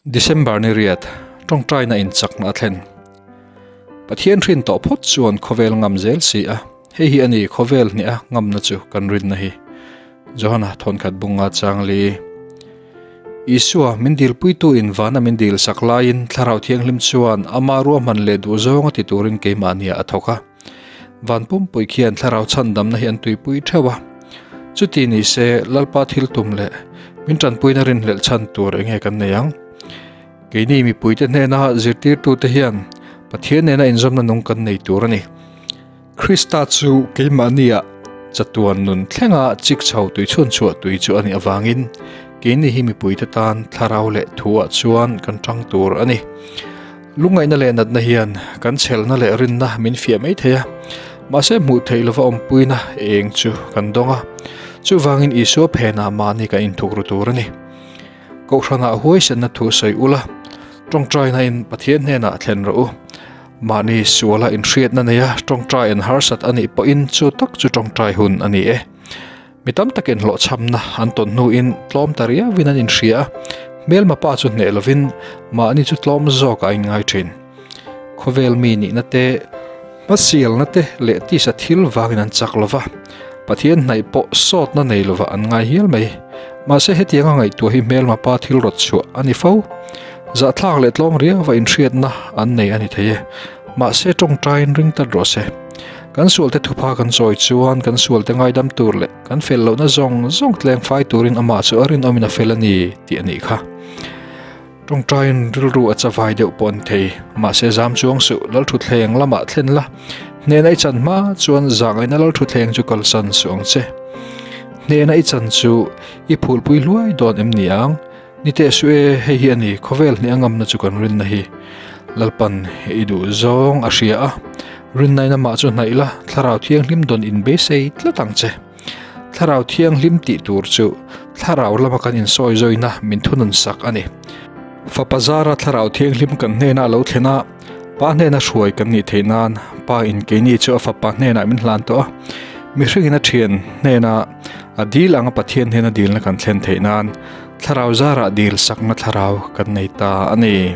December ni riat, tawngtaina in chakna a thlen. Pathian hrin tawh phawt chuan khawvel ngam zel si a, hei hi a ni khawvel hniha ngamna chu kan rinna hi. Johana thawnkhat bunga changli. Isua min dilpuitu in vana min dil sak laiin Thlarau Thianghlim chuan ama ruahman leh duh zawnga ti turin keimahnia a thawk a. Van pumpui khian thlarau chhandamna hi an tuipui theuh a. Chuti ni se Lalpa thil tum leh min tanpuina rinhlelh chhan tur enge kan nei ang? Keini mipuite hnena zirtirtute hian Pathian nena inzawmna nung kan nei tur a ni. Krista chu keimahnia chatuan nun thlenga chik chho tui chhun chhuah tui chu a nih avangin keini hi mipuite tan thlarau leh thuah chuan kan tang tur a ni. Lungngaihna leh natna hian kan chhelna leh rinna min fiah mai thei a, mahse hmuh theih lova awmpuina eng chu kan dawng a. Chuvangin Isua phenah mahni kan inthuk ru tur a ni. Kohhranah huaisenna thu sawi ula, tawngtaina in Pathian hnenah thlen rawh u. Mahni suala inhriatna neia tawngtai an harsat a nih pawhin chu tak chu tawngtai hun a ni e. Mi tam takin hlawhchhamna an tawn hnuin tlawm ta riauin an inhria a, hmelma pa chu hneh lovin mahni chu tlawm zawkah a inngai thin. Khawvel mi nihna te, hmasialna te leh tisa thil vangin an chak lova, Pathian hnaih pawh sawtna nei lovah an ngai hial mai. Mahse hetianga ngaihtuah hi hmelma pa thil rawt chhuah a ni fo. Zahthlak leh tlawm riauva inhriatna an nei a ni thei e. Mahse tawngtaiin ring tlat rawh se. Kan sualte thupha kan chawi chuan kan sualte ngaidam tur leh kan fel lohna zawng zawng tleng fai turin amah chu a rinawmin a fel a ni tih a nih kha. Tawngtaiin rilru a chavai deuh pawh a ni thei. Mahse zam chuang suh, Lalthuthleng lamah thlen la, hnehna i chan hma chuan zahngaihna Lalthuthleng chu kalsan suh ang che. Hnehna i chan chu i phulpui hluai dawn em ni ang? Ni teh suh e, hei hi a ni, khawvel hnih a ngamna chu kan rinna hi. Lalpan i duh zawng a hria a, rinnain amah chu hnaih la, Thlarau Thianghlim dawn in beisei tlat ang che. Thlarau Thianghlim tih tur chu Thlarau lama kan insawi zawina min thunun sak a ni. Fapa zara Thlarau Thianghlim kan hnena a lo thlen a, Pa hnena hruai kan nih theih nan Pa in keini chu a Fapa hnenah min hlan tawh a, mihringin a thian hnena a dil anga Pathian hnena dilna kan thlen theih nan Thlarau zarah dil sakna thlarau kan nei ta a ni.